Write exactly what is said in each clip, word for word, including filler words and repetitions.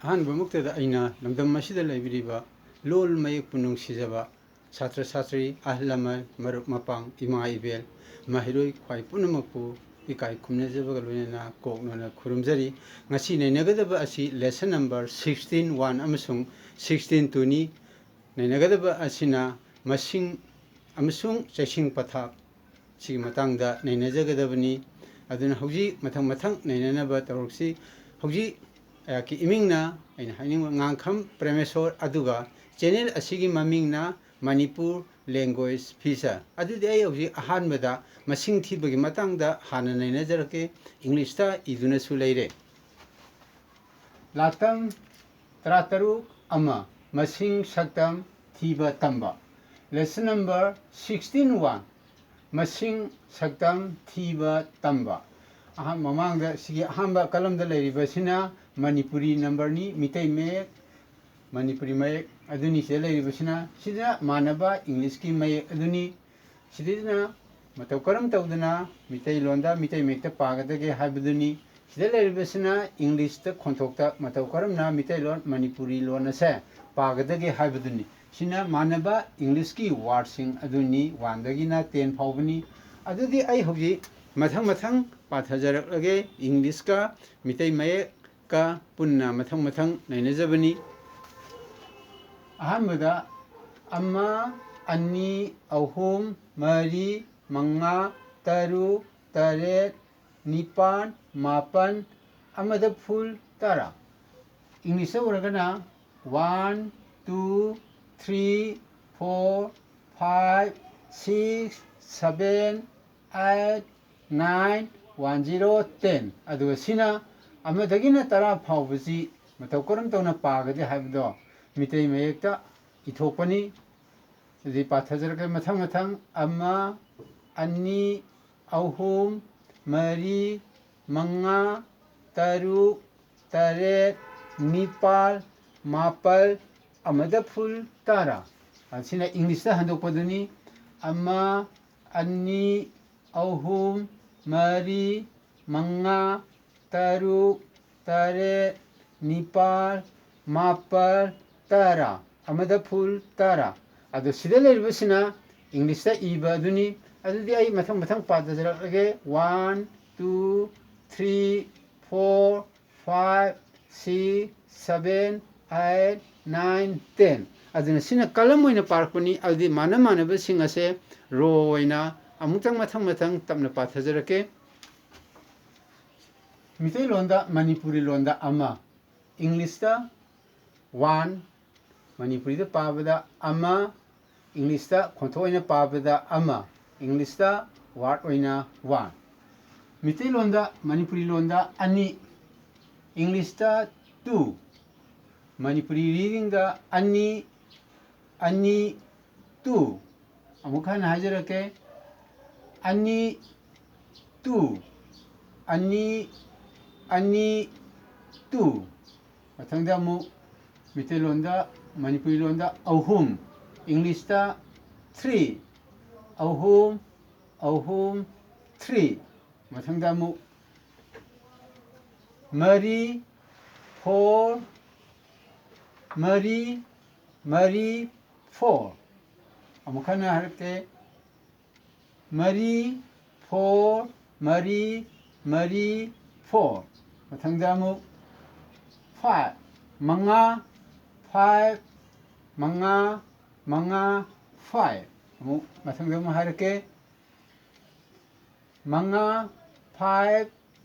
ꯑꯍꯥꯟꯕꯃꯛꯇꯗ ꯑꯩꯅ ꯂꯝꯗꯝ ꯑꯁꯤꯗ ꯂꯩꯕꯤꯔꯤꯕ ꯂꯣꯜ ꯃꯌꯦꯛꯄꯨ ꯅꯨꯡꯁꯤꯖꯕ ꯁꯥꯇ꯭ꯔ ꯁꯥꯇ꯭ꯔꯤ, ꯑꯍꯜ ꯂꯃꯟ, ꯃꯔꯨꯞ ꯃꯄꯥꯡ, ꯏꯃꯥ ꯏꯕꯦꯜ, ꯃꯍꯩꯔꯣꯏ ꯈ꯭ꯋꯥꯏ ꯄꯨꯝꯅꯃꯛꯄꯨ ꯏꯀꯥꯏ ꯈꯨꯝꯅꯖꯕꯒ ꯂꯣꯏꯅꯅ ꯀꯣꯛꯅꯅ ꯈꯨꯔꯨꯝꯖꯔꯤ꯫ ꯉꯁꯤ ꯅꯩꯅꯒꯗꯕ ꯑꯁꯤ lesson number sixteen one ꯑꯃꯁꯨꯡ sixteen twoꯅꯤ꯫ ꯅꯩꯅꯒꯗꯕ ꯑꯁꯤꯅ ꯃꯁꯤꯡ ꯑꯃꯁꯨꯡ ꯆꯩꯁꯤꯡ ꯄꯊꯥꯞ ꯁꯤꯒꯤ ꯃꯇꯥꯡꯗ ꯅꯩꯅꯖꯒꯗꯕꯅꯤ꯫ ꯑꯗꯨꯅ ꯍꯧꯖꯤꯛ ꯃꯊꯪ ꯃꯊꯪ ꯅꯩꯅꯅꯕ ꯇꯧꯔꯛꯁꯤ꯫ ꯍꯧꯖꯤꯛ ꯑꯩꯍꯥꯛꯀꯤ ꯏꯃꯤꯡꯅ, ꯑꯩꯅ ꯍꯥꯏꯅꯤꯡꯕ, ꯉꯥꯡꯈꯝ ꯄ꯭ꯔꯦꯃꯦꯁꯣꯔ, ꯑꯗꯨꯒ channel ꯑꯁꯤꯒꯤ ꯃꯃꯤꯡꯅ ꯃꯅꯤꯄꯨꯔ language feature꯫ ꯑꯗꯨꯗꯤ ꯑꯩ ꯍꯧꯖꯤꯛ ꯑꯍꯥꯟꯕꯗ ꯃꯁꯤꯡ ꯊꯤꯕꯒꯤ ꯃꯇꯥꯡꯗ ꯍꯥꯟꯅ ꯅꯩꯅꯖꯔꯛꯀꯦ꯫ Englishꯇ ꯏꯗꯨꯅꯁꯨ ꯂꯩꯔꯦ꯫ ꯂꯥꯇꯝ ꯇꯔꯥꯇꯔꯨꯛ ꯑꯃ, ꯃꯁꯤꯡ ꯁꯛꯇꯝ ꯊꯤꯕ ꯇꯝꯕ꯫ Lesson number sixteen one, ꯃꯁꯤꯡ ꯁꯛꯇꯝ ꯊꯤꯕ ꯇꯝꯕ꯫ ꯑꯍꯥꯟ-, ꯃꯃꯥꯡꯗ ꯁꯤꯒꯤ ꯑꯍꯥꯟꯕ columnꯗ ꯂꯩꯔꯤꯕꯁꯤꯅ ꯃꯅꯤꯄꯨꯔꯤ numberꯅꯤ, ꯃꯤꯇꯩ ꯃꯌꯦꯛ, ꯃꯅꯤꯄꯨꯔꯤ ꯃꯌꯦꯛ ꯑꯗꯨꯅꯤ꯫ ꯁꯤꯗ ꯂꯩꯔꯤꯕꯁꯤꯅ, ꯁꯤꯗ ꯃꯥꯟꯅꯕ Englishꯀꯤ ꯃꯌꯦꯛ ꯑꯗꯨꯅꯤ꯫ ꯁꯤꯗꯩꯁꯤꯅ ꯃꯇꯧ ꯀꯔꯝ ꯇꯧꯗꯅ ꯃꯤꯇꯩꯂꯣꯟꯗ ꯃꯤꯇꯩ ꯃꯌꯦꯛꯇ ꯄꯥꯒꯗꯒꯦ ꯍꯥꯏꯕꯗꯨꯅꯤ꯫ ꯁꯤꯗ ꯂꯩꯔꯤꯕꯁꯤꯅ Englishꯇ ꯈꯣꯟꯊꯣꯛꯇ ꯃꯇꯧ ꯀꯔꯝꯅ ꯃꯤꯇꯩꯂꯣꯟ, ꯃꯅꯤꯄꯨꯔꯤ ꯂꯣꯟ ꯑꯁꯦ ꯄꯥꯒꯗꯒꯦ ꯍꯥꯏꯕꯗꯨꯅꯤ꯫ ꯁꯤꯅ ꯃꯥꯟꯅꯕ Englishꯀꯤ wordꯁꯤꯡ ꯑꯗꯨꯅꯤ, oneꯗꯒꯤꯅ ten ꯐꯥꯎꯕꯅꯤ꯫ ꯑꯗꯨꯗꯤ ꯑꯩ ꯍꯧꯖꯤꯛ ꯃꯊꯪ ꯃꯊꯪ ꯄꯥꯊꯖꯔꯛꯂꯒꯦ, Englishꯀ ꯃꯤꯇꯩ ꯃꯌꯦꯛꯀ ꯄꯨꯟꯅ ꯃꯊꯪ ꯃꯊꯪ ꯅꯩꯅꯖꯕꯅꯤ꯫ ꯑꯍꯥꯟꯕꯗ ꯑꯃ, ꯑꯅꯤ, ꯑꯍꯨꯝ, ꯃꯔꯤ, ꯃꯉꯥ, ꯇꯔꯨꯛ, ꯇꯔꯦꯠ, ꯅꯤꯄꯥꯟ, ꯃꯥꯄꯟ, ꯑꯃꯗ full ꯇꯔꯥ꯫ Englishꯇ ꯑꯣꯏꯔꯒꯅ one, two, three, four, five, six, seven, eight, nine, one, zero, ten꯫ ꯑꯗꯨꯒ ꯁꯤꯅ ꯑꯃꯗꯒꯤꯅ ꯇꯔꯥ ꯐꯥꯎꯕꯁꯤ ꯃꯇꯧ ꯀꯔꯝ ꯇꯧꯅ ꯄꯥꯒꯗꯦ ꯍꯥꯏꯕꯗꯣ ꯃꯤꯇꯩ ꯃꯌꯦꯛꯇ ꯏꯊꯣꯛꯄꯅꯤ꯫ ꯑꯗꯨꯗꯤ ꯄꯥꯊꯖꯔꯛꯀꯦ ꯃꯊꯪ ꯃꯊꯪ: ꯑꯃ, ꯑꯅꯤ, ꯑꯍꯨꯝ, ꯃꯔꯤ, ꯃꯉꯥ, ꯇꯔꯨꯛ, ꯇꯔꯦꯠ, ꯅꯤꯄꯥꯜ, ꯃꯥꯄꯜ, ꯑꯃꯗ full ꯇꯔꯥ꯫ ꯑꯁꯤꯅ Englishꯇ ꯍꯟꯗꯣꯛꯄꯗꯨꯅꯤ꯫ ꯑꯃ, ꯑꯅꯤ, ꯑꯍꯨꯝ, ꯃꯔꯤ, ꯃꯉꯥ, ꯇꯔꯨꯛ, ꯇꯔꯦꯠ, ꯅꯤꯄꯥꯜ, ꯃꯥꯄꯜ, ꯇꯔꯥ꯫ ꯑꯃꯗ full ꯇꯔꯥ꯫ ꯑꯗꯣ ꯁꯤꯗ ꯂꯩꯔꯤꯕꯁꯤꯅ English ꯇ ꯏꯕ ꯑꯗꯨꯅꯤ꯫ ꯑꯗꯨꯗꯤ ꯑꯩ ꯃꯊꯪ ꯃꯊꯪ ꯄꯥꯖꯔꯛꯑꯒꯦ꯫ One, two, three, four, five, six, seven, eight, nine, ten꯫ ꯑꯗꯨꯅ ꯁꯤꯅ column ꯑꯣꯏꯅ ꯄꯥꯔꯛꯄꯅꯤ꯫ ꯑꯗꯨꯗꯤ ꯃꯥꯟꯅ ꯃꯥꯟꯅꯕꯁꯤꯡ ꯑꯁꯦ row ꯑꯣꯏꯅ ꯑꯃꯨꯛꯇꯪ ꯃꯊꯪ ꯃꯊꯪ ꯇꯞꯅ ꯄꯥꯊꯖꯔꯛꯀꯦ꯫ ꯃꯤꯇꯩꯂꯣꯟꯗ ꯃꯅꯤꯄꯨꯔꯤ ꯂꯣꯟꯗ ꯑꯃ, English ꯇ one, ꯃꯅꯤꯄꯨꯔꯤꯗ ꯄꯥꯕꯗ ꯑꯃ, English ꯇ ꯈꯣꯟꯊꯣꯛ ꯑꯣꯏꯅ ꯄꯥꯕꯗ ꯑꯃ, English ꯇ word ꯑꯣꯏꯅ one꯫ ꯃꯤꯇꯩꯂꯣꯟꯗ, ꯃꯅꯤꯄꯨꯔꯤ ꯂꯣꯟꯗ ꯑꯅꯤ, English ꯇ two, ꯃꯅꯤꯄꯨꯔꯤ reading ꯗ ꯑꯅꯤ, ꯑꯅꯤ, two꯫ ꯑꯃꯨꯛ ꯍꯟꯅ ꯍꯥꯏꯖꯔꯛꯀꯦ꯫ ꯑꯅꯤ, two꯫ ꯑꯅꯤ, ꯑꯅꯤ, two꯫ ꯃꯊꯪꯗ ꯑꯃꯨꯛ ꯃꯤꯇꯩꯂꯣꯟꯗ, ꯃꯅꯤꯄꯨꯔꯤ ꯂꯣꯟꯗ ꯑꯍꯨꯝ, English ꯇ three꯫ ꯑꯍꯨꯝ, ꯑꯍꯨꯝ, three꯫ ꯃꯊꯪꯗ ꯑꯃꯨꯛ ꯃꯔꯤ, four, ꯃꯔꯤ, ꯃꯔꯤ, four꯫ ꯑꯃꯨꯛ ꯍꯟꯅ ꯍꯥꯏꯔꯛꯀꯦ꯫ ꯃꯔꯤ, four, ꯃꯔꯤ, ꯃꯔꯤ, four꯫ ꯃꯊꯪꯗ ꯑꯃꯨꯛ five, ꯃꯉꯥ, five, ꯃꯉꯥ, ꯃꯉꯥ, five꯫ ꯑꯃꯨꯛ ꯃꯊꯪꯗ ꯑꯃꯨꯛ ꯍꯥꯏꯔꯛꯀꯦ꯫ ꯃꯉꯥ, five,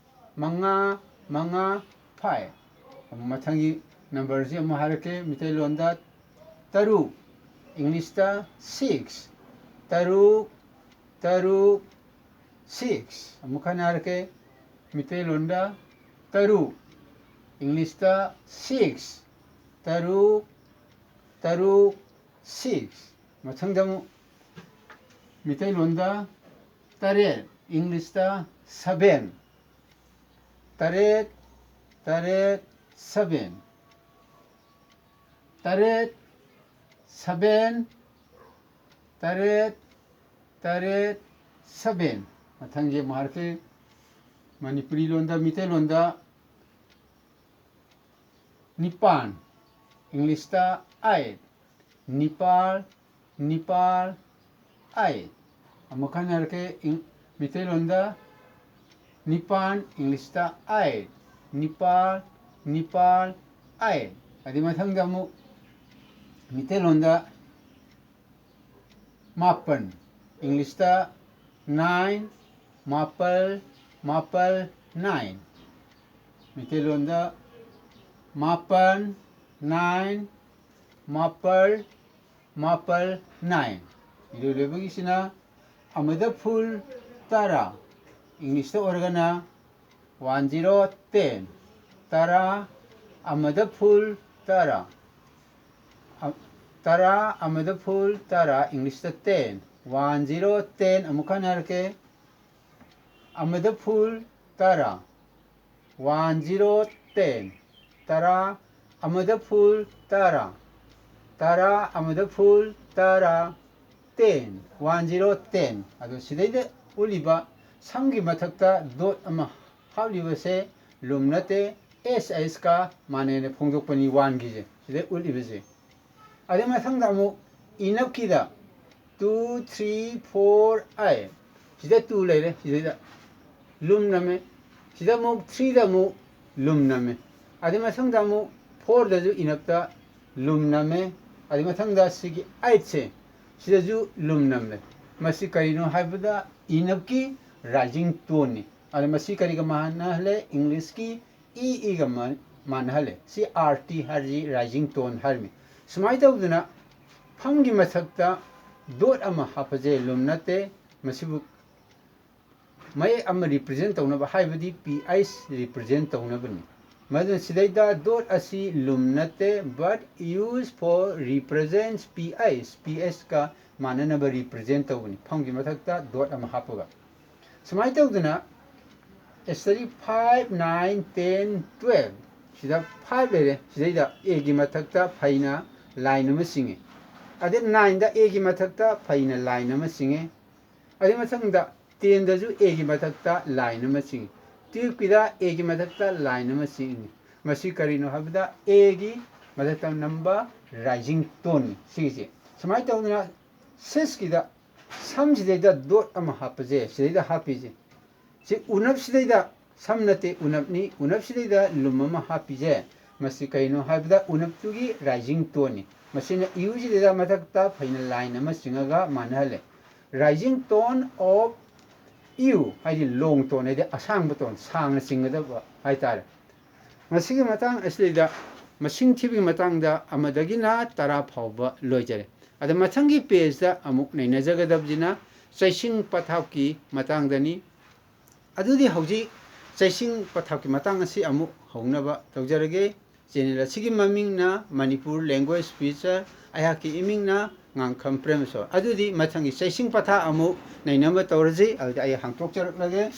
ꯃꯉꯥ, ꯃꯉꯥ, five꯫ ꯑꯃꯨꯛ ꯃꯊꯪꯒꯤ number ꯁꯤ ꯑꯃꯨꯛ ꯍꯥꯏꯔꯛꯀꯦ꯫ ꯃꯤꯇꯩꯂꯣꯟꯗ ꯇꯔꯨꯛ, English ꯇ six꯫ ꯇꯔꯨꯛ, ꯇꯔꯨꯛ, six꯫ ꯑꯃꯨꯛ ꯍꯟꯅ ꯍꯥꯏꯔꯛꯀꯦ꯫ ꯃꯤꯇꯩꯂꯣꯟꯗ ꯇꯔꯨꯛ, English ꯇ six꯫ ꯇꯔꯨꯛ, ꯇꯔꯨꯛ, six꯫ ꯃꯊꯪꯗ ꯑꯃꯨꯛ ꯃꯤꯇꯩꯂꯣꯟꯗ ꯇꯔꯦꯠ, English ꯇ seven꯫ ꯇꯔꯦꯠ, ꯇꯔꯦꯠ, seven꯫ ꯇꯔꯦꯠ, seven꯫ ꯇꯔꯦꯠ, ꯇꯔꯦꯠ, seven꯫ ꯃꯊꯪꯁꯦ ꯑꯃꯨꯛ ꯍꯥꯏꯔꯛꯀꯦ꯫ ꯃꯅꯤꯄꯨꯔꯤ ꯂꯣꯟꯗ, ꯃꯤꯇꯩꯂꯣꯟꯗ ꯅꯤꯄꯥꯟ, ꯏꯪꯂꯤꯁꯇ eight꯫ ꯅꯤꯄꯥꯜ, ꯅꯤꯄꯥꯜ, eight꯫ ꯑꯃꯨꯛ ꯍꯟꯅ ꯍꯥꯏꯔꯛꯀꯦ, ꯏꯪ-, ꯃꯤꯇꯩꯂꯣꯟꯗ ꯅꯤꯄꯥꯟ, ꯏꯪꯂꯤꯁꯇ eight꯫ ꯅꯤꯄꯥꯜ, ꯅꯤꯄꯥꯜ, eight꯫ ꯑꯗꯨꯏ ꯃꯊꯪꯗ ꯑꯃꯨꯛ ꯃꯤꯇꯩꯂꯣꯟꯗ ꯃꯥꯄꯟ, ꯏꯪꯂꯤꯁꯇ nine꯫ ꯃꯥꯄꯜ, ꯃꯥꯄꯜ, nine꯫ ꯃꯤꯇꯩꯂꯣꯟꯗ ꯃꯥꯄꯟ, nine꯫ ꯃꯥꯄꯜ, ꯃꯥꯄꯜ, nine꯫ ꯏꯔꯣꯏ ꯂꯣꯏꯕꯒꯤꯁꯤꯅ ꯑꯃꯗ full ꯇꯔꯥ, ꯏꯪꯂꯤꯁꯇ ꯑꯣꯏꯔꯒꯅ one zero ten꯫ ꯇꯔꯥ, ꯑꯃꯗ full ꯇꯔꯥ꯫ ꯑ-, ꯇꯔꯥ, ꯑꯃꯗ full ꯇꯔꯥ, ꯏꯪꯂꯤꯁꯇ ten꯫ One zero ten, ꯑꯃꯨꯛ ꯍꯟꯅ ꯍꯥꯏꯔꯛꯀꯦ꯫ ꯑꯃꯗ full ꯇꯔꯥ꯫ One zero ten꯫ ꯇꯔꯥ, ꯑꯃꯗ full ꯇꯔꯥ꯫ ꯇꯔꯥ, ꯑꯃꯗ full ꯇꯔꯥ꯫ Ten꯫ One zero ten꯫ ꯑꯗꯣ ꯁꯤꯗꯩꯗ ꯎꯠꯂꯤꯕ ꯁꯝꯒꯤ ꯃꯊꯛꯇ dot ꯑꯃ ꯍꯥꯞꯂꯤꯕꯁꯦ ꯂꯨꯝ ꯅꯠꯇꯦ, S H ꯀ ꯃꯥꯟꯅꯩꯅ ꯐꯣꯡꯗꯣꯛꯄꯅꯤ, one ꯒꯤꯁꯦ, ꯁꯤꯗ ꯎꯠꯂꯤꯕꯁꯦ꯫ ꯑꯗꯩ ꯃꯊꯪꯗ ꯑꯃꯨꯛ ꯏꯅꯞꯀꯤꯗ two, three, four, eight꯫ ꯁꯤꯗ two ꯂꯩꯔꯦ, ꯁꯤꯗꯩꯗ ꯂꯨꯝ ꯅꯝꯃꯦ꯫ ꯁꯤꯗ ꯑꯃꯨꯛ three ꯗ ꯑꯃꯨꯛ ꯂꯨꯝ ꯅꯝꯃꯦ꯫ ꯑꯗꯩ ꯃꯊꯪꯗ ꯑꯃꯨꯛ four ꯗꯁꯨ ꯏꯅꯞꯇ ꯂꯨꯝ ꯅꯝꯃꯦ꯫ ꯑꯗꯩ ꯃꯊꯪꯗ ꯁꯤꯒꯤ eight ꯁꯦ, ꯁꯤꯗꯁꯨ ꯂꯨꯝ ꯅꯝꯃꯦ꯫ ꯃꯁꯤ ꯀꯔꯤꯅꯣ ꯍꯥꯏꯕꯗ ꯏꯅꯞꯀꯤ rising tone ꯅꯤ꯫ ꯑꯗ ꯃꯁꯤ ꯀꯔꯤꯒ ꯃꯥꯟꯅꯍꯜꯂꯦ? ꯏꯪꯂꯤꯁꯀꯤ E, E ꯒ ꯃꯥꯟ-, ꯃꯥꯟꯅꯍꯜꯂꯦ꯫ ꯁꯤ R T ꯍꯥꯏꯔꯤꯁꯤ rising tone ꯍꯥꯏꯔꯤꯃꯤ꯫ ꯁꯨꯃꯥꯏꯅ ꯇꯧꯗꯅ ꯐꯝꯒꯤ ꯃꯊꯛꯇ dot ꯑꯃ ꯍꯥꯞꯄꯁꯦ ꯂꯨꯝ ꯅꯠꯇꯦ꯫ ꯃꯁꯤꯕꯨ ꯃꯌꯦꯛ ꯑꯃ represent ꯇꯧꯅꯕ, ꯍꯥꯏꯕꯗꯤ P H represent ꯇꯧꯅꯕꯅꯤ꯫ ꯃꯗꯨꯅ ꯁꯤꯗꯩꯗ dot ꯑꯁꯤ ꯂꯨꯝ ꯅꯠꯇꯦ, but used for represents P H, P H ꯀ ꯃꯥꯟꯅꯅꯕ represent ꯇꯧꯕꯅꯤ, ꯐꯝꯒꯤ ꯃꯊꯛꯇ dot ꯑꯃ ꯍꯥꯞꯄꯒ꯫ ꯁꯨꯃꯥꯏꯅ ꯇꯧꯗꯅ study five, nine, ten, twelve, ꯁꯤꯗ five ꯂꯩꯔꯦ, ꯁꯤꯗꯩꯗ A ꯒꯤ ꯃꯊꯛꯇ ꯐꯩꯅ line ꯑꯃ ꯆꯤꯡꯉꯦ꯫ ꯑꯗꯩ nine ꯗ A ꯒꯤ ꯃꯊꯛꯇ ꯐꯩꯅ line ꯑꯃ ꯆꯤꯡꯉꯦ꯫ ꯑꯗꯩ ꯃꯊꯪꯗ ten ꯗꯁꯨ A ꯒꯤ ꯃꯊꯛꯇ line ꯑꯃ ꯆꯤꯡꯉꯤ꯫ Twelve ꯀꯤꯗ A ꯒꯤ ꯃꯊꯛꯇ line ꯑꯃ ꯆꯤꯡꯉꯤ꯫ ꯃꯁꯤ ꯀꯔꯤꯅꯣ ꯍꯥꯏꯕꯗ, ꯑꯦꯒꯤ ꯃꯊꯛꯇ ꯅꯝꯕ rising tone ꯁꯤꯒꯤꯁꯦ꯫ ꯁꯨꯃꯥꯏꯅ ꯇꯧꯗꯅ ꯁꯤꯁꯀꯤꯗ ꯁꯝꯁꯤꯗꯩꯗ dot ꯑꯃ ꯍꯥꯞꯄꯁꯦ, ꯁꯤꯗꯩꯗ ꯍꯥꯞꯄꯤꯁꯦ꯫ ꯁꯤ ꯎꯅꯞꯁꯤꯗꯩꯗ, ꯁꯝ ꯅꯠꯇꯦ, ꯎꯅꯞꯅꯤ, ꯎꯅꯞꯁꯤꯗꯩꯗ ꯂꯨꯝ ꯑꯃ ꯍꯥꯞꯄꯤꯁꯦ꯫ ꯃꯁꯤ ꯀꯩꯅꯣ ꯍꯥꯏꯕꯗ ꯎꯅꯞꯇꯨꯒꯤ rising toneꯅꯤ꯫ ꯃꯁꯤꯅ ꯏꯌꯨꯁꯤꯗꯩꯗ ꯃꯊꯛꯇ ꯐꯩꯅ line ꯑꯃ ꯆꯤꯡꯉꯒ ꯃꯥꯟꯅꯍꯜꯂꯦ꯫ Rising tone of ꯏꯌꯨ ꯍꯥꯏꯗꯤ long tone, ꯍꯥꯏꯗꯤ ꯑꯁꯥꯡꯕ tone, ꯁꯥꯡꯅ ꯆꯤꯡꯒꯗꯕ ꯍꯥꯏꯇꯥꯔꯦ꯫ ꯃꯁꯤꯒꯤ ꯃꯇꯥꯡ ꯑꯁꯤꯗꯩꯗ ꯃꯁꯤꯡ ꯊꯤꯕꯒꯤ ꯃꯇꯥꯡꯗ ꯑꯃꯗꯒꯤꯅ ꯇꯔꯥ ꯐꯥꯎꯕ ꯂꯣꯏꯖꯔꯦ꯫ ꯑꯗ ꯃꯊꯪꯒꯤ pageꯇ ꯑꯃꯨꯛ ꯅꯩꯅꯖꯒꯗꯕꯁꯤꯅ ꯆꯩꯁꯤꯡ ꯄꯊꯥꯞꯀꯤ ꯃꯇꯥꯡꯗꯅꯤ꯫ ꯑꯗꯨꯗꯤ ꯍꯧꯖꯤꯛ ꯆꯩꯁꯤꯡ ꯄꯊꯥꯞꯀꯤ ꯃꯇꯥꯡ ꯑꯁꯤ ꯑꯃꯨꯛ ꯍꯧꯅꯕ ꯇꯧꯖꯔꯒꯦ꯫ Channel ꯑꯁꯤꯒꯤ ꯃꯃꯤꯡꯅ ꯃꯅꯤꯄꯨꯔ Language Feature, ꯑꯩꯍꯥꯛꯀꯤ ꯏꯃꯤꯡꯅ ꯉꯥꯡꯈꯝ ꯄ꯭ꯔꯦꯃꯦꯁꯣꯔ꯫ ꯑꯗꯨꯗꯤ ꯃꯊꯪꯒꯤ ꯆꯩꯁꯤꯡ ꯄꯊꯥꯞ ꯑꯃꯨꯛ ꯅꯩꯅꯕ ꯇꯧꯔꯁꯤ꯫ ꯑꯗꯨꯗꯤ ꯑꯩ ꯍꯥꯡꯇꯣꯛꯆꯔꯛꯂꯒꯦ꯫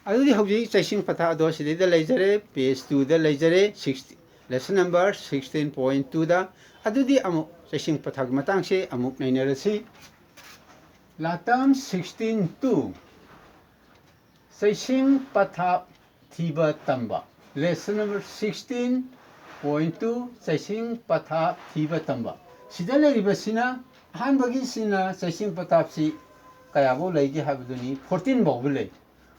ꯑꯗꯨꯗꯤ ꯍꯧꯖꯤꯛ ꯆꯩꯁꯤꯡ ꯄꯊꯥꯞ ꯑꯗꯣ ꯁꯤꯗꯩꯗ ꯂꯩꯖꯔꯦ, page twoꯗ ꯂꯩꯖꯔꯦ, sixty, lesson number sixteen point twoꯗ꯫ ꯑꯗꯨꯗꯤ ꯑꯃꯨꯛ ꯆꯩꯁꯤꯡ ꯄꯊꯥꯞꯀꯤ ꯃꯇꯥꯡꯁꯦ ꯑꯃꯨꯛ ꯅꯩꯅꯔꯁꯤ꯫ ꯂꯥꯇꯝ sixteen two, ꯆꯩꯁꯤꯡ ꯄꯊꯥꯞ ꯊꯤꯕ ꯇꯝꯕ꯫ Lesson number sixteen point two, ꯆꯩꯁꯤꯡ ꯄꯊꯥꯞ ꯊꯤꯕ ꯇꯝꯕ꯫ ꯁꯤꯗ ꯂꯩꯔꯤꯕꯁꯤꯅ, ꯑꯍꯥꯟꯕꯒꯤꯁꯤꯅ ꯆꯩꯁꯤꯡ ꯄꯊꯥꯞꯁꯤ ꯀꯌꯥꯐꯧ ꯂꯩꯒꯦ ꯍꯥꯏꯕꯗꯨꯅꯤ, fourteen ꯐꯥꯎꯕ ꯂꯩ꯫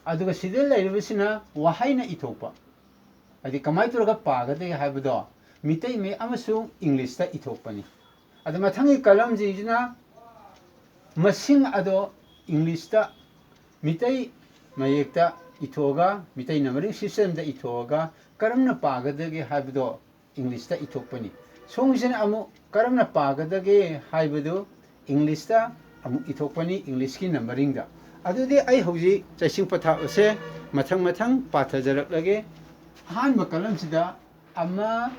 ꯑꯗꯨꯒ ꯁꯤꯗ ꯂꯩꯔꯤꯕꯁꯤꯅ ꯋꯥꯍꯩꯅ ꯏꯊꯣꯛꯄ, ꯍꯥꯏꯗꯤ ꯀꯃꯥꯏꯅ ꯇꯧꯔꯒ ꯄꯥꯒꯗꯒꯦ ꯍꯥꯏꯕꯗꯣ ꯃꯤꯇꯩ ꯃꯌꯦꯛ ꯑꯃꯁꯨꯡ Englishꯇ ꯏꯊꯣꯛꯄꯅꯤ꯫ ꯑꯗ ꯃꯊꯪꯒꯤ columnꯁꯤꯡꯁꯤꯅ ꯃꯁꯤꯡ ꯑꯗꯣ Englishꯇ, ꯃꯤꯇꯩ ꯃꯌꯦꯛꯇ ꯏꯊꯣꯛꯑꯒ, ꯃꯤꯇꯩ numbering systemꯗ ꯏꯊꯣꯛꯑꯒ ꯀꯔꯝꯅ ꯄꯥꯒꯗꯒꯦ ꯍꯥꯏꯕꯗꯣ Englishꯇ ꯏꯊꯣꯛꯄꯅꯤ꯫ ꯁꯣꯝꯒꯤꯁꯤꯅ ꯑꯃꯨꯛ ꯀꯔꯝꯅ ꯄꯥꯒꯗꯒꯦ ꯍꯥꯏꯕꯗꯨ Englishꯇ ꯑꯃꯨꯛ ꯏꯊꯣꯛꯄꯅꯤ, Englishꯀꯤ numberingꯗ꯫ ꯑꯗꯨꯗꯤ ꯑꯩ ꯍꯧꯖꯤꯛ ꯆꯩꯁꯤꯡ ꯄꯊꯥꯞ ꯑꯁꯦ ꯃꯊꯪ ꯃꯊꯪ ꯄꯥꯊꯖꯔꯛꯂꯒꯦ꯫ ꯑꯍꯥꯟꯕ columnꯁꯤꯗ ꯑꯃ,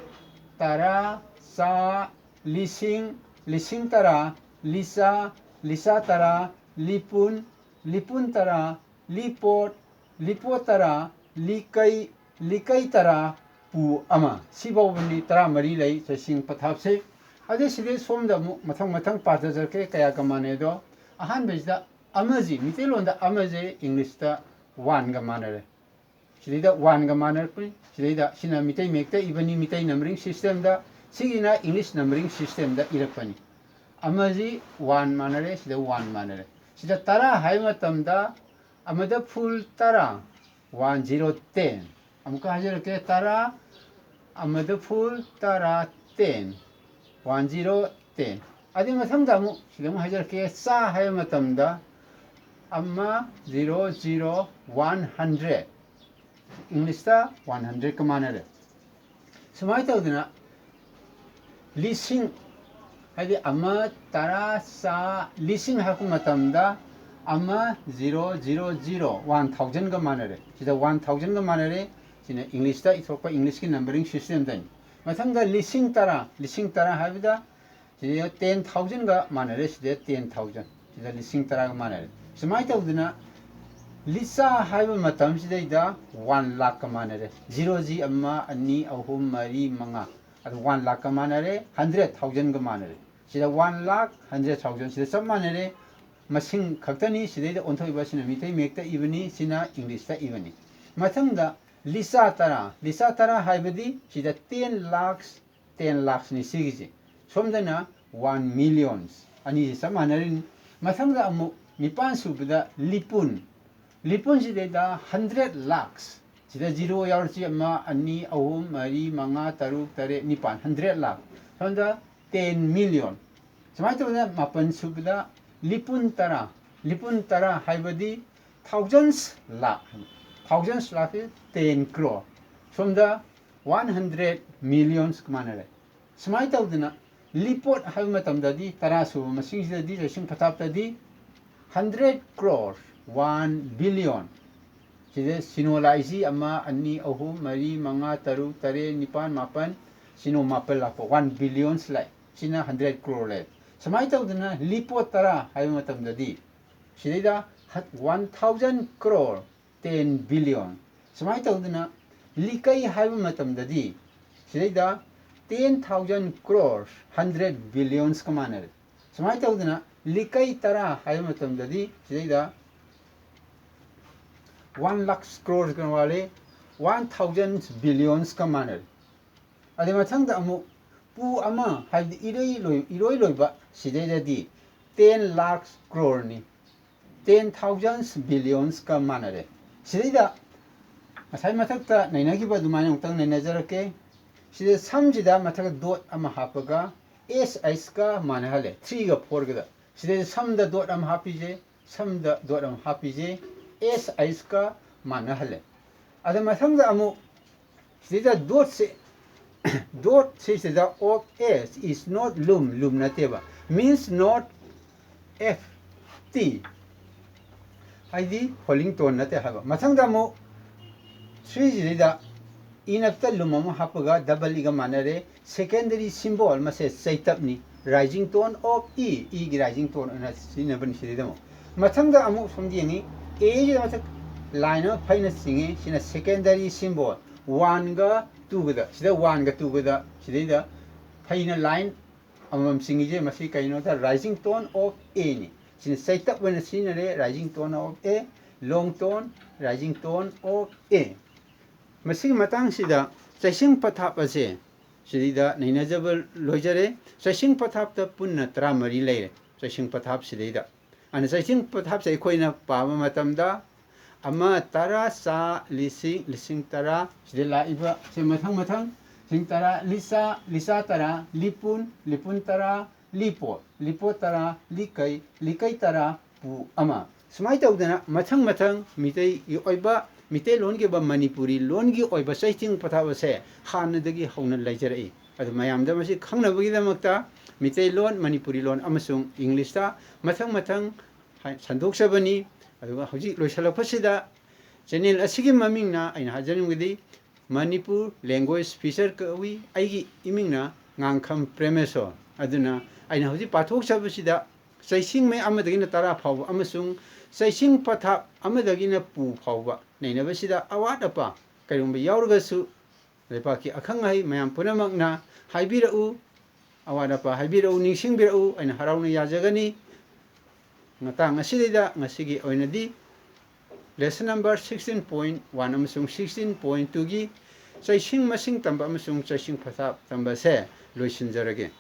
ꯇꯔꯥ, ꯆꯥ, ꯂꯤꯁꯤꯡ, ꯂꯤꯁꯤꯡ ꯇꯔꯥ, ꯂꯤꯆꯥ, ꯂꯤꯆꯥ ꯇꯔꯥ, ꯂꯤꯄꯨꯟ, ꯂꯤꯄꯨꯟ ꯇꯔꯥ, ꯂꯤꯄꯣꯠ, ꯂꯤꯄꯣꯠ ꯇꯔꯥ, ꯂꯤꯀꯩ, ꯂꯤꯀꯩ ꯇꯔꯥ, ꯄꯨ ꯑꯃ꯫ ꯁꯤꯐꯥꯎꯕꯅꯤ, ꯇꯔꯥꯃꯔꯤ ꯂꯩ ꯆꯩꯁꯤꯡ ꯄꯊꯥꯞꯁꯦ꯫ ꯑꯗꯩ ꯁꯤꯗꯩ ꯁꯣꯝꯗ ꯑꯃꯨꯛ ꯃꯊꯪ ꯃꯊꯪ ꯄꯥꯊꯖꯔꯛꯀꯦ, ꯀꯌꯥ ꯀꯃꯥꯏꯅ ꯂꯩꯗꯣ꯫ ꯑꯍꯥꯟꯕꯁꯤꯗ ꯑꯃꯁꯤ, ꯃꯤꯇꯩꯂꯣꯟꯗ ꯑꯃꯁꯦ English ꯇ one ꯒ ꯃꯥꯟꯅꯔꯦ꯫ ꯁꯤꯗꯩꯗ one ꯒ ꯃꯥꯟꯅꯔꯛꯄꯅꯤ꯫ ꯁꯤꯗꯩꯗ ꯁꯤꯅ ꯃꯤꯇꯩ ꯃꯌꯦꯛꯇ ꯏꯕꯅꯤ, ꯃꯤꯇꯩ numbering system ꯗ, ꯁꯤꯒꯤꯅ English numbering system ꯗ ꯏꯔꯛꯄꯅꯤ꯫ ꯑꯃꯁꯤ one ꯃꯥꯟꯅꯔꯦ, ꯁꯤꯗ one ꯃꯥꯟꯅꯔꯦ꯫ ꯁꯤꯗ ꯇꯔꯥ ꯍꯥꯏꯕ ꯃꯇꯝꯗ ꯑꯃꯗ full ꯇꯔꯥ, one zero ten꯫ ꯑꯃꯨꯛꯀ ꯍꯥꯏꯖꯔꯛꯀꯦ, ꯇꯔꯥ, ꯑꯃꯗ full ꯇꯔꯥ, ten, one zero ten꯫ ꯑꯗꯨꯒꯤ ꯃꯊꯪꯗ ꯑꯃꯨꯛ ꯁꯤꯗ ꯑꯃꯨꯛ ꯍꯥꯏꯖꯔꯛꯀꯦ, ꯆꯥ ꯍꯥꯏꯕ ꯃꯇꯝꯗ ꯑꯃ, zero, zero, one hundred꯫ English ꯇ one hundred ꯀ ꯃꯥꯟꯅꯔꯦ꯫ ꯁꯨꯃꯥꯏꯅ ꯇꯧꯗꯅ ꯂꯤꯁꯤꯡ, ꯍꯥꯏꯗꯤ ꯑꯃ, ꯇꯔꯥ, ꯆꯥ, ꯂꯤꯁꯤꯡ ꯍꯥꯏꯔꯛꯄ ꯃꯇꯝꯗ ꯑꯃ, zero, zero, zero, one thousand ꯒ ꯃꯥꯟꯅꯔꯦ꯫ ꯁꯤꯗ one thousand ꯒ ꯃꯥꯟꯅꯔꯦ꯫ ꯁꯤꯅ English ꯇ ꯏꯊꯣꯛꯄ, English ꯀꯤ numbering system ꯗꯅꯤ꯫ ꯃꯊꯪꯗ ꯂꯤꯁꯤꯡ ꯇꯔꯥ, ꯂꯤꯁꯤꯡ ꯇꯔꯥ ꯍꯥꯏꯕꯗ ꯁꯤꯗ ten thousand ꯒ ꯃꯥꯟꯅꯔꯦ꯫ ꯁꯤꯗ ten thousand, ꯁꯤꯗ ꯂꯤꯁꯤꯡ ꯇꯔꯥꯒ ꯃꯥꯟꯅꯔꯦ꯫ ꯁꯨꯃꯥꯏꯅ ꯇꯧꯗꯅ ꯂꯤꯆꯥ ꯍꯥꯏꯕ ꯃꯇꯝꯁꯤꯗꯩꯗ one lakh ꯀ ꯃꯥꯟꯅꯔꯦ꯫ Zero ꯁꯤ ꯑꯃ, ꯑꯅꯤ, ꯑꯍꯨꯝ, ꯃꯔꯤ, ꯃꯉꯥ, ꯑꯗꯨ one lakh ꯀ ꯃꯥꯟꯅꯔꯦ, hundred thousand ꯒ ꯃꯥꯟꯅꯔꯦ꯫ ꯁꯤꯗ one lakh, hundred thousand, ꯁꯤꯗ ꯆꯞ ꯃꯥꯟꯅꯔꯦ꯫ ꯃꯁꯤꯡ ꯈꯛꯇꯅꯤ꯫ ꯁꯤꯗꯩꯗ ꯑꯣꯟꯊꯣꯛꯏꯕ, ꯁꯤꯅ ꯃꯤꯇꯩ ꯃꯌꯦꯛꯇ ꯏꯕꯅꯤ, ꯁꯤꯅ English ꯇ ꯏꯕꯅꯤ꯫ ꯃꯊꯪꯗ ꯂꯤꯆꯥ ꯇꯔꯥ, ꯂꯤꯆꯥ ꯇꯔꯥ ꯍꯥꯏꯕꯗꯤ ꯁꯤꯗ ten lakhs, ten lakhs ꯅꯤ ꯁꯤꯒꯤꯁꯦ꯫ ꯁꯣꯝꯗꯅ one millions, ꯑꯅꯤꯁꯦ ꯆꯞ ꯃꯥꯟꯅꯔꯤꯅꯤ꯫ ꯃꯊꯪꯗ ꯑꯃꯨꯛ ꯅꯤꯄꯥꯟ ꯁꯨꯕꯗ ꯂꯤꯄꯨꯟ, ꯂꯤꯄꯨꯟꯁꯤꯗꯩꯗ hundred lakhs, ꯁꯤꯗ zero ꯌꯥꯎꯔꯁꯤ, ꯑꯃ, ꯑꯅꯤ, ꯑꯍꯨꯝ, ꯃꯔꯤ, ꯃꯉꯥ, ꯇꯔꯨꯛ, ꯇꯔꯦꯠ, ꯅꯤꯄꯥꯟ, hundred lakh꯫ ꯁꯣꯝꯗ ten million꯫ ꯁꯨꯃꯥꯏꯅ ꯇꯧꯗꯅ ꯃꯥꯄꯟ ꯁꯨꯕꯗ ꯂꯤꯄꯨꯟ ꯇꯔꯥ, ꯂꯤꯄꯨꯟ ꯇꯔꯥ ꯍꯥꯏꯕꯗꯤ thousands lakh, thousands lakh ten crore꯫ ꯁꯣꯝꯗ one hundred millions ꯀ ꯃꯥꯟꯅꯔꯦ꯫ ꯁꯨꯃꯥꯏꯅ ꯇꯧꯗꯅ ꯂꯤꯄꯣꯠ ꯍꯥꯏꯕ ꯃꯇꯝꯗꯗꯤ, ꯇꯔꯥ ꯁꯨꯕ ꯃꯁꯤꯡꯁꯤꯗꯗꯤ, ꯂꯤꯁꯤꯡ ꯐꯊꯥꯞꯇꯗꯤ hundred crore, one billion꯫ ꯁꯤꯗ ꯁꯤꯅꯣ ꯂꯥꯛꯏꯁꯤ ꯑꯃ, ꯑꯅꯤ, ꯑꯍꯨꯝ, ꯃꯔꯤ, ꯃꯉꯥ, ꯇꯔꯨꯛ, ꯇꯔꯦꯠ, ꯅꯤꯄꯥꯟ, ꯃꯥꯄꯟ, ꯁꯤꯅꯣ ꯃꯥꯄꯟ ꯂꯥꯛꯄ, one billions ꯂꯥꯛꯏ꯫ ꯁꯤꯅ hundred crore ꯂꯩ꯫ ꯁꯨꯃꯥꯏꯅ ꯇꯧꯗꯅ ꯂꯤꯄꯣꯠ ꯇꯔꯥ ꯍꯥꯏꯕ ꯃꯇꯝꯗꯗꯤ ꯁꯤꯗꯩꯗ one thousand crore, ten billion꯫ ꯁꯨꯃꯥꯏꯅ ꯇꯧꯗꯅ ꯂꯤꯀꯩ ꯍꯥꯏꯕ ꯃꯇꯝꯗꯗꯤ ꯁꯤꯗꯩꯗ ten thousand crores, hundred billions ꯀ ꯃꯥꯟꯅꯔꯦ꯫ ꯁꯨꯃꯥꯏꯅ ꯇꯧꯗꯅ ꯂꯤꯀꯩ ꯇꯔꯥ ꯍꯥꯏꯕ ꯃꯇꯝꯗꯗꯤ ꯁꯤꯗꯩꯗ one lakh crores ꯀ ꯋꯥꯠꯂꯤ, one thousand billions ꯀ ꯃꯥꯟꯅꯔꯦ꯫ ꯑꯗꯩ ꯃꯊꯪꯗ ꯑꯃꯨꯛ ꯄꯨ ꯑꯃ ꯍꯥꯏꯕꯗꯤ ꯏꯔꯩ ꯂꯣꯏ-, ꯏꯔꯣꯏ ꯂꯣꯏꯕ ꯁꯤꯗꯩꯗꯗꯤ ten lakh crore ꯅꯤ, ten thousand billions ꯀ ꯃꯥꯟꯅꯔꯦ꯫ ꯁꯤꯗꯩꯗ ꯉꯁꯥꯏ ꯃꯊꯛꯇ ꯅꯩꯅꯈꯤꯕ ꯑꯗꯨꯃꯥꯏꯅ ꯑꯃꯨꯛꯇꯪ ꯅꯩꯅꯖꯔꯛꯀꯦ꯫ ꯁꯤꯗ ꯁꯝꯁꯤꯗ ꯃꯊꯛꯇ dot ꯑꯃ ꯍꯥꯞꯄꯒ S H ꯀ ꯃꯥꯟꯅꯍꯜꯂꯦ, three ꯒ four ꯒꯗ꯫ ꯁꯤꯗꯩꯗ ꯁꯝꯗ dot ꯑꯃ ꯍꯥꯞꯄꯤꯁꯦ, ꯁꯝꯗ dot ꯑꯃ ꯍꯥꯞꯄꯤꯁꯦ, S H ꯀ ꯃꯥꯟꯅꯍꯜꯂꯦ꯫ ꯑꯗ ꯃꯊꯪꯗ ꯑꯃꯨꯛ ꯁꯤꯗꯩꯗ dot ꯁꯦ, dot ꯁꯤꯁꯤꯗ of S is not ꯂꯨꯝ, ꯂꯨꯝ ꯅꯠꯇꯦꯕ, means not F T, ꯍꯥꯏꯗꯤ falling tone ꯅꯠꯇꯦ ꯍꯥꯏꯕ꯫ ꯃꯊꯪꯗ ꯑꯃꯨꯛ three ꯁꯤꯗꯩꯗ ꯏꯅꯞꯇ ꯂꯨꯝ ꯑꯃ ꯍꯥꯞꯄꯒ double E ꯒ ꯃꯥꯟꯅꯔꯦ꯫ Secondary symbol ꯃꯁꯦ ꯆꯩꯇꯞꯅꯤ, rising tone of E, E ꯒꯤ rising tone ꯑꯣꯏꯅ ꯁꯤꯖꯤꯟꯅꯕꯅꯤ ꯁꯤꯗꯩꯗ ꯑꯃꯨꯛ꯫ ꯃꯊꯪꯗ ꯑꯃꯨꯛ ꯁꯣꯝꯗ ꯌꯦꯡꯉꯤ, A ꯁꯤꯗ ꯃꯊꯛ line ꯑꯃ ꯐꯩꯅ ꯆꯤꯡꯉꯤ, ꯁꯤꯅ secondary symbol, one ꯒ two ꯒꯗ, ꯁꯤꯗ one ꯒ two ꯒꯗ ꯁꯤꯗꯩꯗ ꯐꯩꯅ line ꯑꯃꯃꯝ ꯆꯤꯡꯉꯤꯁꯦ ꯃꯁꯤ ꯀꯩꯅꯣꯗ rising tone of A ꯅꯤ꯫ ꯁꯤꯅ ꯆꯩꯇꯞ ꯑꯣꯏꯅ ꯁꯤꯖꯤꯟꯅꯔꯦ, rising tone of A, long tone, rising tone of A꯫ ꯃꯁꯤꯒꯤ ꯃꯇꯥꯡꯁꯤꯗ ꯆꯩꯁꯤꯡ ꯄꯊꯥꯞ ꯑꯁꯦ ꯁꯤꯗꯩꯗ ꯅꯩꯅꯖꯕ ꯂꯣꯏꯖꯔꯦ꯫ ꯆꯩꯁꯤꯡ ꯄꯊꯥꯞꯇ ꯄꯨꯟꯅ ꯇꯔꯥꯃꯔꯤ ꯂꯩꯔꯦ꯫ ꯆꯩꯁꯤꯡ ꯄꯊꯥꯞ ꯁꯤꯗꯩꯗ, ꯑꯗꯨꯅ ꯆꯩꯁꯤꯡ ꯄꯊꯥꯞꯁꯦ ꯑꯩꯈꯣꯏꯅ ꯄꯥꯕ ꯃꯇꯝꯗ ꯑꯃ, ꯇꯔꯥ, ꯆꯥ, ꯂꯤꯁꯤꯡ, ꯂꯤꯁꯤꯡ ꯇꯔꯥ, ꯁꯤꯗ ꯂꯥꯛꯏꯕ ꯁꯦ ꯃꯊꯪ ꯃꯊꯪ, ꯂꯤꯁꯤꯡ ꯇꯔꯥ, ꯂꯤꯆꯥ, ꯂꯤꯆꯥ ꯇꯔꯥ, ꯂꯤꯄꯨꯟ, ꯂꯤꯄꯨꯟ ꯇꯔꯥ, ꯂꯤꯄꯣꯠ, ꯂꯤꯄꯣꯠ ꯇꯔꯥ, ꯂꯤꯀꯩ, ꯂꯤꯀꯩ ꯇꯔꯥ, ꯄꯨ ꯑꯃ꯫ ꯁꯨꯃꯥꯏꯅ ꯇꯧꯗꯅ ꯃꯊꯪ ꯃꯊꯪ ꯃꯤꯇꯩꯒꯤ ꯑꯣꯏꯕ, ꯃꯤꯇꯩꯂꯣꯟꯒꯤ ꯑꯣꯏꯕ, ꯃꯅꯤꯄꯨꯔꯤ ꯂꯣꯟꯒꯤ ꯑꯣꯏꯕ ꯆꯩꯁꯤꯡ ꯄꯊꯥꯞ ꯑꯁꯦ ꯍꯥꯟꯅꯗꯒꯤ ꯍꯧꯅ ꯂꯩꯖꯔꯛꯏ꯫ ꯑꯗꯨ ꯃꯌꯥꯝꯗ ꯃꯁꯤ ꯈꯪꯅꯕꯒꯤꯗꯃꯛꯇ ꯃꯤꯇꯩꯂꯣꯟ, ꯃꯅꯤꯄꯨꯔꯤ ꯂꯣꯟ ꯑꯃꯁꯨꯡ ꯏꯪꯂꯤꯁꯇ ꯃꯊꯪ ꯃꯊꯪ ꯍꯥꯏ-, ꯁꯟꯗꯣꯛꯆꯕꯅꯤ꯫ ꯑꯗꯨꯒ ꯍꯧꯖꯤꯛ ꯂꯣꯏꯁꯤꯜꯂꯛꯄꯁꯤꯗ channel ꯑꯁꯤꯒꯤ ꯃꯃꯤꯡꯅ ꯑꯩꯅ ꯍꯥꯏꯖꯅꯤꯡꯕꯗꯤ ꯃꯅꯤꯄꯨꯔ language feature ꯀꯧꯏ꯫ ꯑꯩꯒꯤ ꯏꯃꯤꯡꯅ ꯉꯥꯡꯈꯝ ꯄ꯭ꯔꯦꯃꯦꯁꯣꯔ꯫ ꯑꯗꯨꯅ ꯑꯩꯅ ꯍꯧꯖꯤꯛ ꯄꯥꯊꯣꯛꯆꯕꯁꯤꯗ ꯆꯩꯁꯤꯡ ꯃꯌꯥꯝ ꯑꯃꯗꯒꯤꯅ ꯇꯔꯥ ꯐꯥꯎꯕ ꯑꯃꯁꯨꯡ ꯆꯩꯁꯤꯡ ꯄꯊꯥꯞ ꯑꯃꯗꯒꯤꯅ ꯄꯨ ꯐꯥꯎꯕ ꯅꯩꯅꯕꯁꯤꯗ ꯑꯋꯥꯠ ꯑꯄꯥ ꯀꯔꯤꯒꯨꯝꯕ ꯌꯥꯎꯔꯒꯁꯨ ꯂꯩꯄꯥꯛꯀꯤ ꯑꯈꯪ ꯑꯍꯩ ꯃꯌꯥꯝ ꯄꯨꯝꯅꯃꯛꯅ ꯍꯥꯏꯕꯤꯔꯛꯎ꯫ ꯑꯋꯥꯠ ꯑꯄꯥ ꯍꯥꯏꯕꯤꯔꯛꯎ, ꯅꯤꯡꯁꯤꯡꯕꯤꯔꯛꯎ, ꯑꯩꯅ ꯍꯔꯥꯎꯅ ꯌꯥꯖꯒꯅꯤ꯫ ꯃꯇꯥꯡ ꯑꯁꯤꯗꯩꯗ ꯉꯁꯤꯒꯤ ꯑꯣꯏꯅꯗꯤ lesson number sixteen point one ꯑꯃꯁꯨꯡ sixteen point twoꯒꯤ ꯆꯩꯁꯤꯡ ꯃꯁꯤꯡ ꯇꯝꯕ ꯑꯃꯁꯨꯡ ꯆꯩꯁꯤꯡ ꯄꯊꯥꯞ ꯇꯝꯕꯁꯦ ꯂꯣꯏꯁꯤꯟꯖꯔꯒꯦ꯫